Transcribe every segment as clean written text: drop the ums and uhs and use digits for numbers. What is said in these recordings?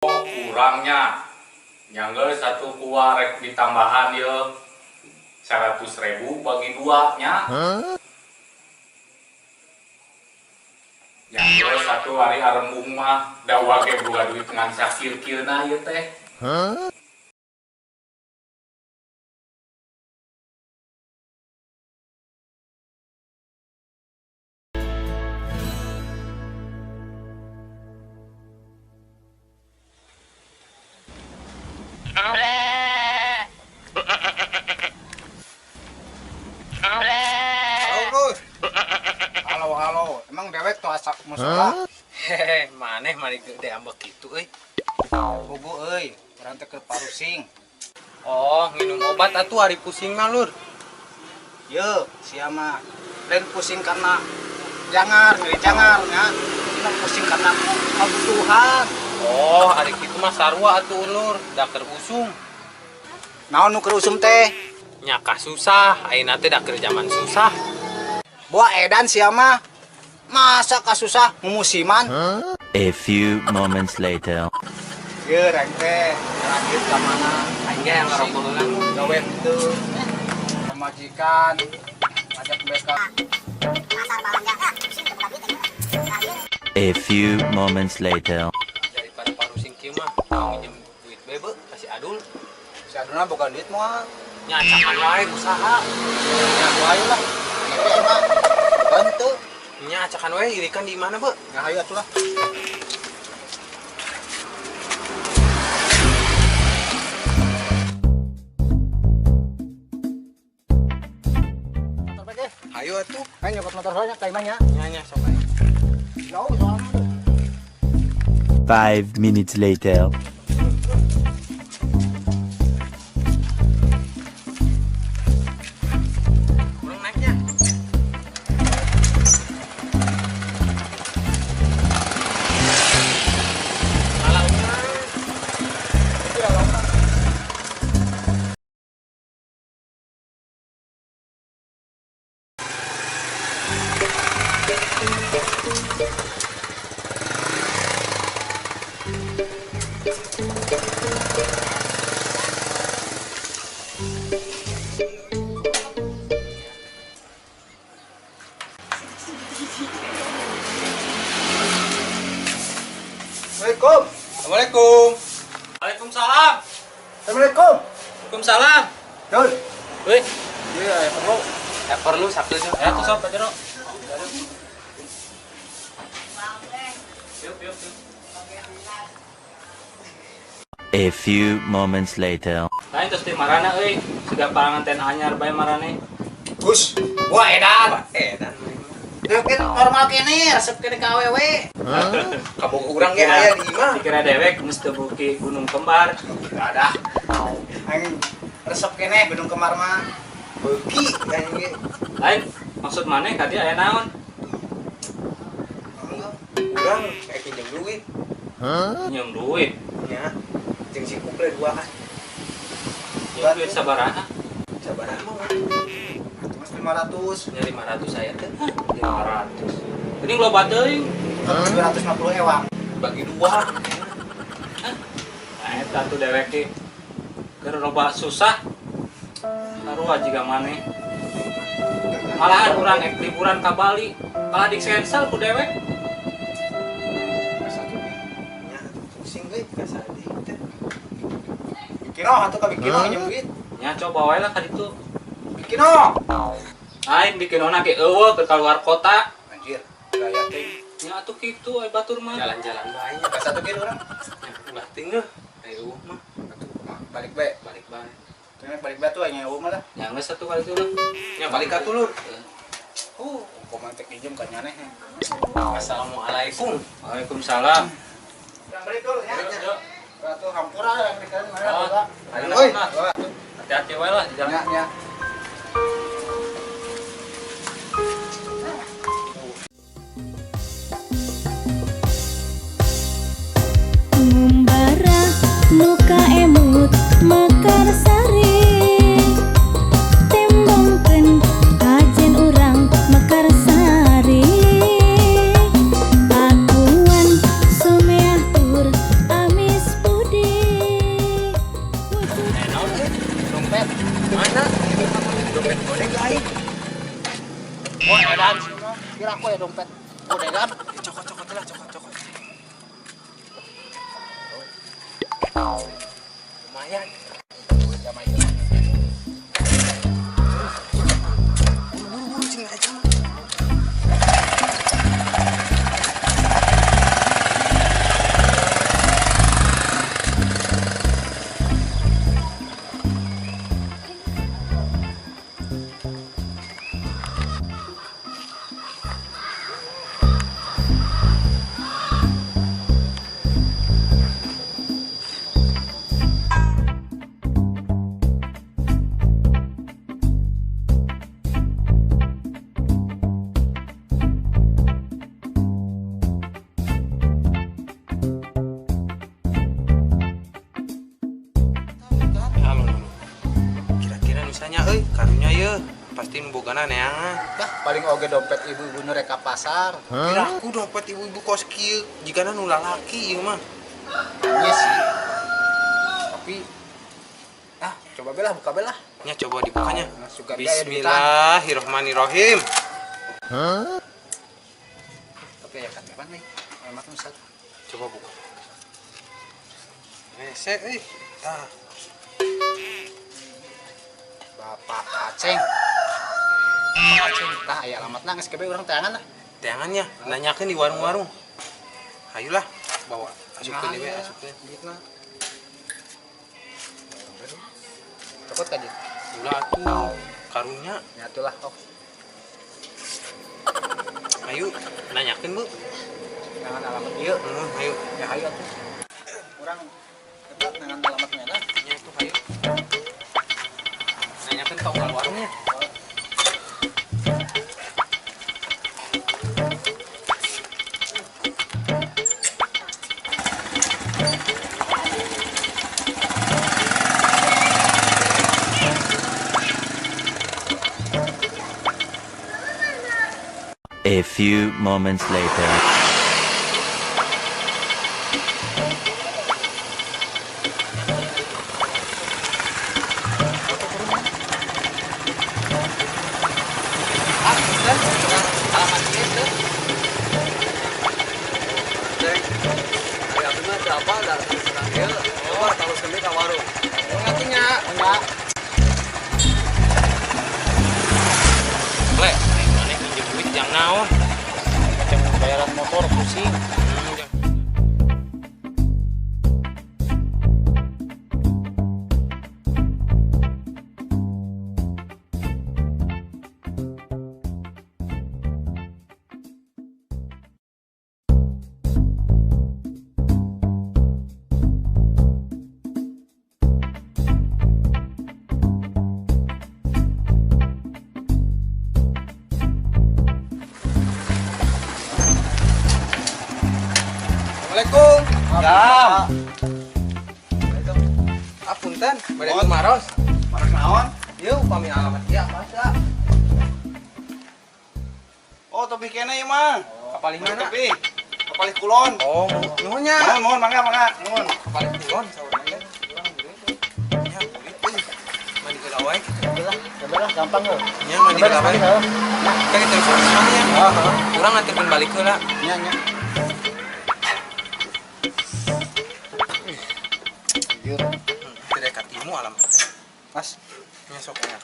Kurangnya nya geus satu kuah rek ditambahan ye 100.000 bagi dua nya. Nya geus satu hari arembung mah da wage boga duit ngan sakir-kirna ieu teh. Halo, halo, halo. Emang dewek tuh asak musola? Hehehe, maneh maneh gede ambek gitu euy. Bobo euy, urang teh keur parusing. Oh, minum obat atuh ari pusing mah lur. Ye, sia mah lain pusing karena jangar, nyeri jangar nya. Ini pusing karena kebutuhan. Oh, ari kitu mah sarua atuh lur, da keur usum. Naon nu keur usum teh? Nya kasusah, ayeuna teh da keur zaman susah. Boa edan sia mah. Masa kasusah mumusiman? A few moments later. Ye, reng teh lanjut ka mana? Aing ge yang ngarokok heula. Gawe henteu. Pemajikan ngajak mereka. A few moments later. Daripada parusing kieu mah, minjem duit bebe kasih adul. Si Aduna boga duit moal. Nya acakan wae usaha. Nya wae lah. Tapi mah bantu. Nya acakan wae irikan di mana, Be? Nya hayu atuh lah. Motor bae, ge. Hayu atuh. Ayo nyokot motor banyak ka imah nya. Nya nya sok ayo. Jauh soalnya. 5 minutes later. Kurang naiknya. Assalamualaikum. Assalamualaikum. Waalaikumsalam. Assalamualaikum. Waalaikumsalam. Dul. Wih, Iya, ya perlu. ya perlu satu tuh. Ya tuh sob, Jero. Yuk, yuk, yuk. A few moments later. Lain terus di marana euy, siga parangan ten anyar bae marane. Gus, wah edan. Edan. Deukeut normal kene, resep kene ka awewe. Kabogoh urang ge aya di imah. Dikira dewek geus teu beuki Gunung Kembar. Ada. Aing resep kene Gunung Kembar mah. Beuki aing ge. Lain maksud maneh ka dieu aya naon? Urang kayak pinjem duit. Pinjem duit. Nya. Jeung si kuple dua kan. Pinjem duit sabaraha? Sabaraha mah? Mas 500. Nya 500 aya teh. 500. Ini loba teuing. 250 ewang. Bagi dua. Nah, eta tuh dewek ge keur loba susah. Sarua jiga maneh. Malahan urang ek liburan ka Bali, kalah di-cancel ku dewek. Nya pusing euy kasadi teh. Bikino atuh ka Bikino minjem duit. Nya coba wae lah ka ditu. Bikino. Lain Bikinona ge eueuh keur kaluar kota. Anjir, gaya teh. Nya atuh kitu aya batur mah. Jalan-jalan bae nya. Ka satu ge urang. Nya ulah teuing aya eueuh mah. Atuh balik bae. Balik bae. Teu balik bae tuh aya eueuh mah lah. Nya geus satu kali itu lah. Nya balik atuh lur. Koman teh pinjem ka nyaneh. Assalamualaikum. Waalaikumsalam. Urang balik dulu ya. Atuh hampura lah balik Oh, mana. Oi. Hati-hati wae lah di jalan. Nya nya. Ngumbara nuka emut mekar sari tembongkeun ajen urang mekar sari akuan someah tur amis. Edan sih mah. Kira aku ya dompet godegan. Cokot-cokot lah, cokot-cokot. Lumayan. Buru-buru cing aja mah. Kira-kira nusanya euy, karunya ye, pasti nu bogana neangan. Dah paling oge dompet ibu-ibu nu rek ka pasar. Kira aku dompet ibu-ibu kos kieu, jigana nu lalaki ieu mah. Iya sih. Tapi coba belah, buka belah. Nya coba dibukanya. Nah, suka dia aya duitan. Bismillahirrahmanirrahim. Tapi aya katepan nih. Alamat nu satu. Coba buka. Rese euy. Tah. Bapak Aceng. Bapak Aceng, tah aya alamatna geus kebe urang teangan lah. Teangannya, nanyakeun di warung-warung. Hayulah, bawa asupkeun deui, asupkeun. Duitna. Cokot ka dieu. Ulah atuh, karunya. Nya atulah, ok. Ayo, nanyakeun, Bu. Nangan alamat ieu. Heeh, ayo. Ya hayu atuh. Urang tetap nangan alamatnya lah. Nya atuh hayu. Nanyakeun ka unggal warungnya. A few moments later. Ah, punten, alamat ieu teh. Ceng, ari abdi mah teu apal da senang ieu. Coba taroskeun deui ka warung. Oh, nya. Oh, nya. Le, aing maneh minjem duit jang naon? Macam bayaran motor pusing. Assalamualaikum. Ya. Ah, punten, bade maros. Maros naon? Ieu upami alamat ieu apa asa? Oh, tebih keneh ieu mah. Kapalih mana? Tebih. Kapalih kulon. Oh, nuhun nya. Nuhun, nuhun, mangga, mangga. Nuhun. Kapalih kulon saurang teh. Urang duit. Nya duit euy. Mandi heula wae kitu. Belah, belah gampang heuh. Nya mandi heula wae. Kan kita terus nya. Heeh. Urang nganterkeun balik heula. Nya, nya. Jujur. Tidak katimu alam teh. Mas, nya sok nya.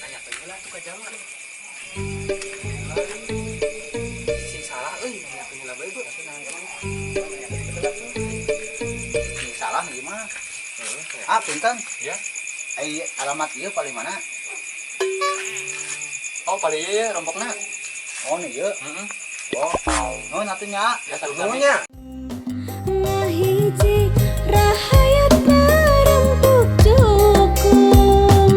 Nanyakeun heula atuh ka jalma. Sing salah euy, nanyakeun heula bae, Bu. Sing salah gimana? Heeh. Ah, punten. Ya. Ai alamat ieu paling mana? Oh, paling ieu ya rompokna. Oh, nih ieu. Heeh. Oh, nuhun atuh nya. Ya sami-sami. Nuhun nya. Ngahiji rahayat parempuk cukung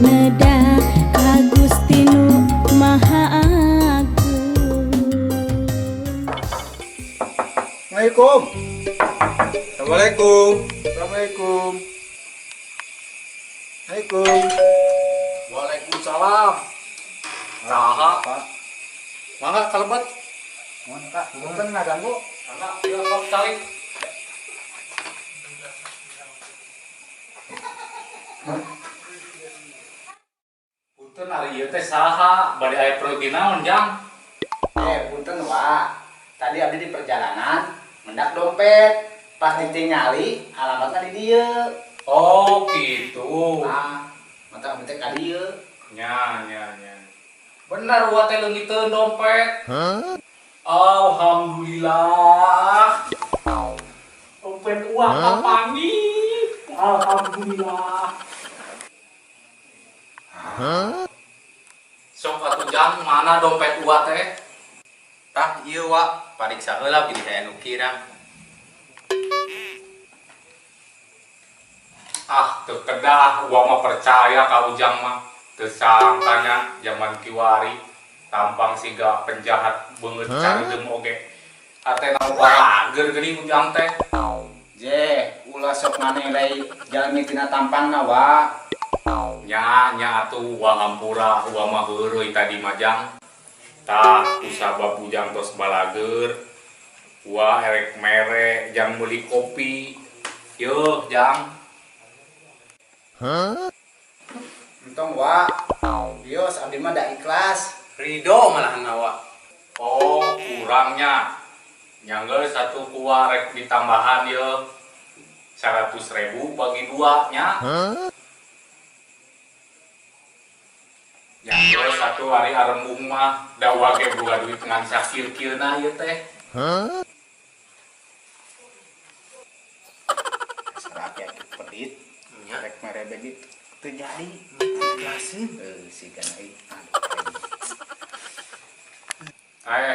Neda ka Gusti Nu Maha Agung. Assalamualaikum. Assalamualaikum. Assalamualaikum. Assalamualaikum. Waalaikumsalam. Saha? Mangga kalebet. Mohon Pak, punten ngaganggu. Mangga, ieu kok calik. Punten ari ieu teh saha? Bade aya pergi naon, Jang? Punten Wak. Tadi abdi di perjalanan mendak dompet. Pas ditingali alamatna di dieu. Oh, gitu. Nah, mata abdi teh ka dieu. Nya, nya, nya. Bener wa teh leungiteun dompet. Alhamdulillah. Dompet uang kapanggih. Alhamdulillah. Sok atuh Jang, mana dompet uang teh? Tah ieu Wak, pariksa heula bilih aya nu kirang. Ah, teu kedah uang mah percaya ka Ujang mah. Teu sangkanya zaman kiwari tampang siga penjahat beungeut careudem oge. Atena balager geuning Ujang teh. Je, ulah sok maneh jalmi tina tampangna Wak. Nya, nya atuh uang hampura, uang mah heureuy tadi mah Jang. Tah, kusabab Ujang tos balager. Wah, erek mere jang meuli kopi. Yeuh, Jang. Entong Wak. Bios abdi mah da ikhlas. Ridho malahan Wak. Oh, kurangnya. Nyanggeus satu kuah rek ditambahan yeuh. 100.000 bagi 2 nya. Nyanggeus satu hari arembung mah da wage boga duit ngan sakir-kirna ieu teh. Rakyat pedit. Rek mere begitu teu jadi. Ikhlaseun. Sigana euy.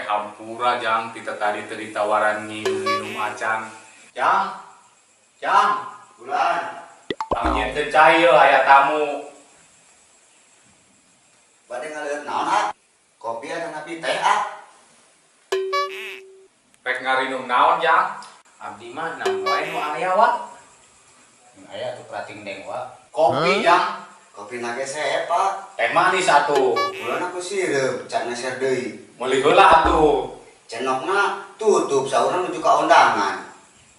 Hampura Jang, kita tadi teu ditawaran nginum-minum acan. Jang. Jang, Bulan. Pangnyieun cai yeuh aya tamu. Bade ngaleueut naon ah? Kopi atanapi teh ah? Rek ngarinum naon, Jang? Abdi mah naon wae nu aya Wak. Aya atuh perating deng Wak. Kopi, Jang. Kopi nage seep, Pak. Teh manis atuh. Bulan aku sireum, can ngeser deui. Meuli heula atuh. Cenokna tutup saurna nuju ka undangan.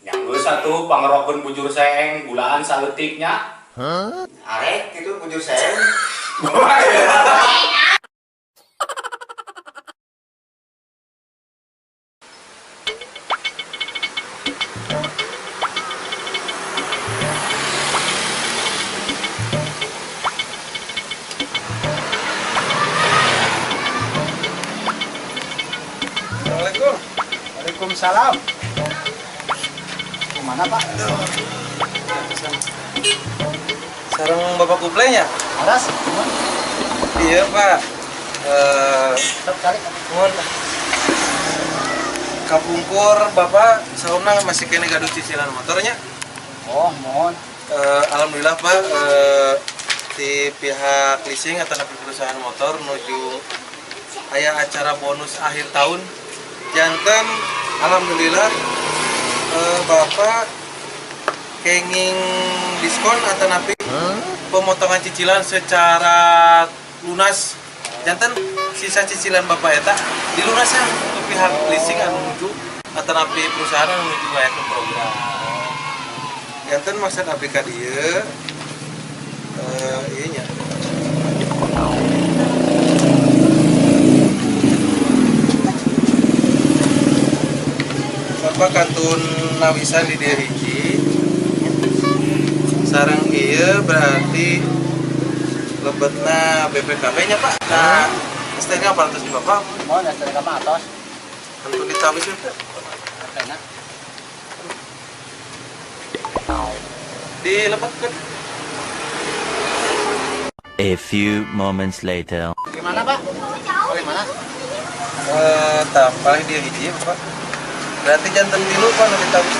Nyanggeus atuh pangerokeun bujur seeng gulaan saeutik nya. Arek kitu bujur seeng. Assalamualaikum. Waalaikumsalam. Kemana Pak? Sareng Bapak kuplenya? Aras, gimana? Iya Pak. Tetap cari. Mohon. Kapungkur Bapak saurna masih kene gaduh cicilan motornya? Oh, mohon. Alhamdulillah Pak, di pihak leasing atau napi perusahaan motor menuju aya acara bonus akhir tahun. Janten alhamdulillah Bapak kenging diskon atau napi pemotongan cicilan secara lunas. Janten sisa cicilan Bapak eta dilunasnya ke pihak leasing anu menuju atau napi perusahaan anu menuju ngayakeun program. Janten maksud abdi ka dieu ieu nya. Bapak kantun nawisan di dieu hiji. Sareng ieu berarti lebetna BPKB nya Pak. Nah, STNK 400 di Bapak. Mohon STNK mah atos. Kantun ditawis ya, Pak. Enak. Dilebetkeun. A few moments later. Gimana Pak? Boleh mana? Tah paling dia hiji Pak. Berarti janten tilu Pak nu ditawis.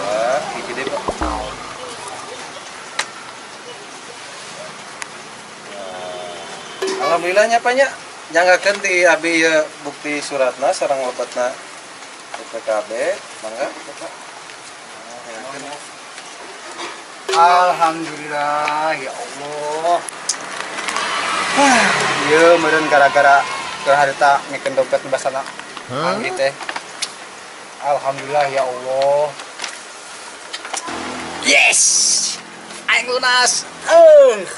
Wah, hiji deui Pak. Alhamdulillahnya Pak nya. Nyanggakeun ti abi ieu bukti suratna sareng lebetna BPKB, mangga Bapak. Nyanggakeun. Alhamdulillah ya Allah. Wah, ieu meureun gara-gara keur harita mikeun dompet nu basana. Anggi teh. Alhamdulillah ya Allah. Yes. Aing lunas. Eh.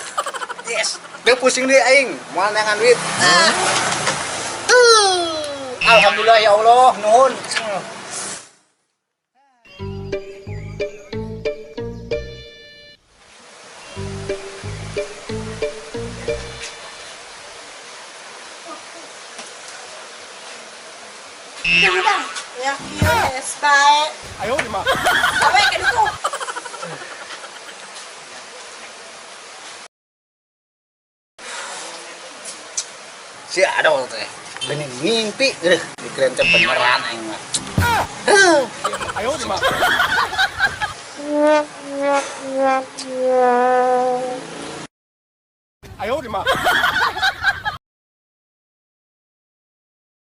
Yes. Teu pusing deui aing, moal neangan duit. Ah. Alhamdulillah ya Allah, nuhun. Ya, yes, baik. Ayo, lima. Sampai ke itu. Si Adol teh bening ngimpi eueuh dikeren teh beneran aing mah. Ayo lima. Ayo lima.